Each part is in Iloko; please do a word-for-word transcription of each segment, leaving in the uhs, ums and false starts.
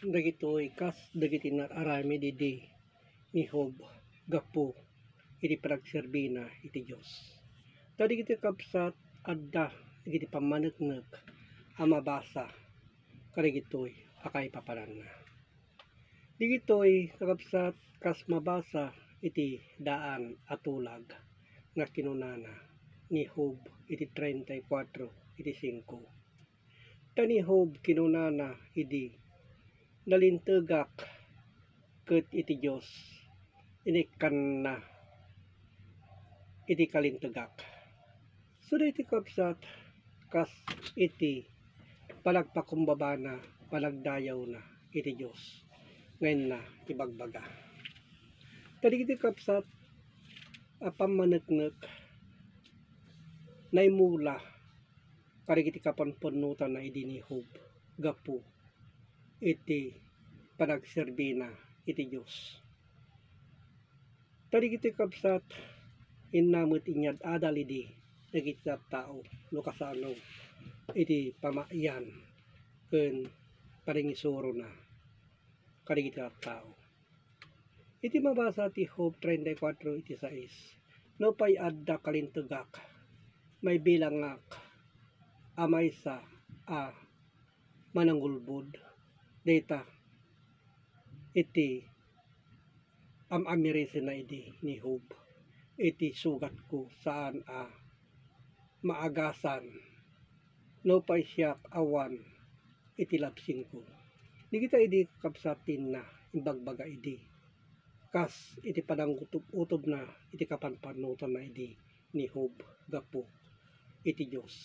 Dagitoy kas dagiti nar-aramid idi ni Job gapu iti panagserbina iti Dios. Ta dagiti kabsat, adda dagiti pammaneknek a mabasa kadagitoy a kaipapananna. Dagitoy, kakabsat, kas mabasa iti daan a tulag nga kinunana ni Job iti treinta y cuatro iti singko. Ta ni Job kinunana idi nalintegak ket iti Dios inikkanna iti kalintegak. Suda iti kabsat, kas iti panagpakumbabana, panagdayawna iti Dios nga inna ibagbaga. Ta dagiti kabsat a pammaneknek, naimula kadagiti kapanpannutanna idi ni Job gapu iti panagserbina iti Dios. Ta dagiti kabsat, inna met inyad-adal idi dagiti tattao no kasano iti pamayan ken panangisurona kadagiti tattao. Iti mabasa ti Job treinta y cuatro iti sais, nupay adda kalintegak, maibilangak a maysa a manangulbod dayta iti am-amirisenna idi ni Job iti sugatko saan a maagasan nupay siak awan iti labsingko. Dagita idi kabsat ti inna imbagbaga idi kas iti panangutob-utobna iti kapanpannutanna idi ni Job gapu iti Dios.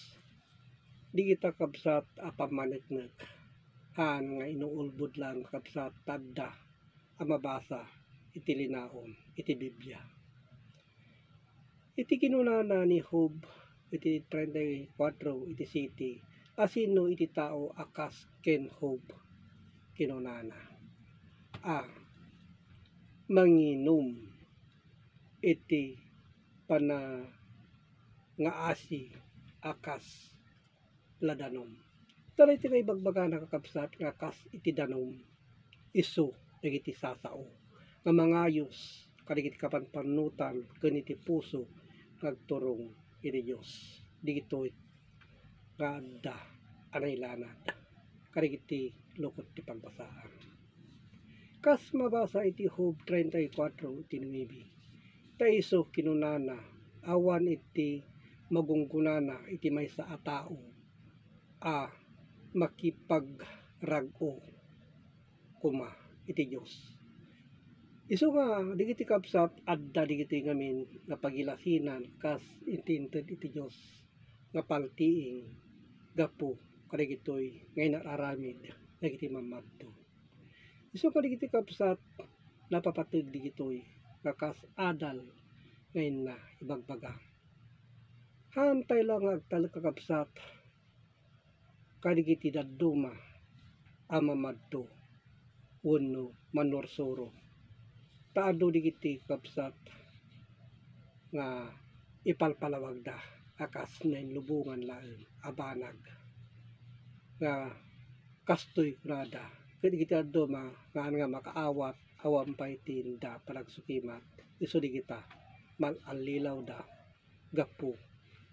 Dagita kabsat a pammaneknek, haan nga inuulbod laeng kabsat ta adda a mabasa iti linaon iti Biblia. Iti kinunana ni Job iti treinta y cuatro iti siete, asino iti tao a kas ken Job? Kinunana a manginum iti panangaasi a kas la danum. Daytoy nga ibagbagana, kakabsat, nga kas iti danum, isu dagiti sasao nga mangayos kadagiti kapanpannutan ken iti puso nga agturong iti Dios. Dagitoy nga adda a nailanad kadagiti lukot ti pagbasaan. Kas mabasa iti Job treinta y cuatro iti nuebe, ta isu kinunana, awan iti magunggonana iti maysa a tao a makipagrag-o koma iti Dios. Isu nga dagiti kabsat, adda dagiti ngamin nga pagilasinan kas iti inted iti Dios nga paltiing gapu kadagitoy nga inar-aramid dagiti mammadto. Isu kadagiti kabsat, napapateg dagitoy nga kas adal nga inna ibagbaga. Haantay la nga agtalek, kakabsat, kadagiti dadduma a mamadto wenno mannursuro. Ta adu dagiti kabsat nga ipalpalawagda a kas nainlubongan laeng a banag nga kastoy kunada, ket dagiti dadduma nga, nga makaawat awan pay ti inda panagsukimat, isu dagita mal-allilawda gapu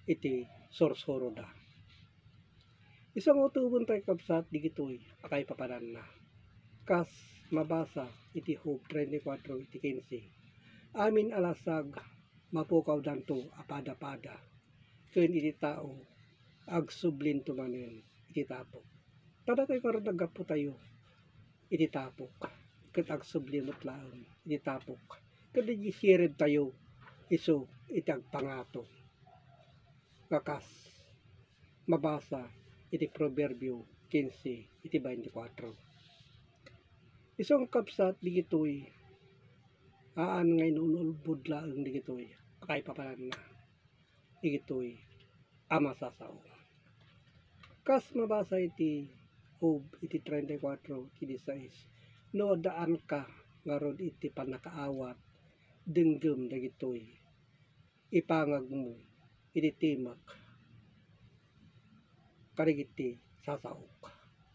iti sursuroda. Isu nga utoben tayo, kabsat, dagitoy a kaipapananna. Kas mabasa iti Job treinta y cuatro iti quince, amin a lasag mapukawdanto a padapada, ken iti tao agsublinto manen iti tapok. Ta datoy ngarud, naggapu tayo iti tapok, ket agsubli met laeng iti tapok, ket ididisereb tayo isu iti agpangato nga kas mabasa iti Proverbio quince iti twenty-four. Isu nga kabsat, dagitoy, haan nga inunulbod laeng dagitoy a kaipapananna dagitoy a masasao. Kas mabasa iti Job iti treinta y cuatro iti dieciséis, no addaanka ngarud iti pannakaawat, denggem dagitoy ipangagmo iti timek kadagiti sasaok,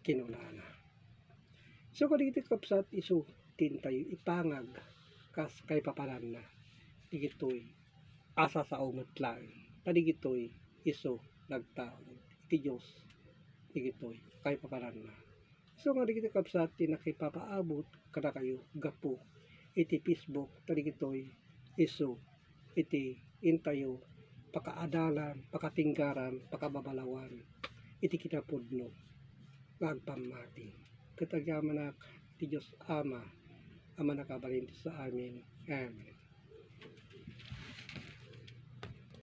kinunana. So, kadagiti kabsat, isu ti intayo ipangag kas kaipapananna. Digitoy a sasao met laeng. Ta digitoy isu nagtaud iti Dios. Digitoy kaipapananna. So, nga digitoy kabsat ti nakipapaabot kadakayo gapu iti Facebook, ta digitoy isu iti intayo pakaadalan, pakatungpalan, pakababalawan iti kinapudno nga agpammati. Ket agyamanak ti Dios Ama a mannakabalin sa amin. Amen.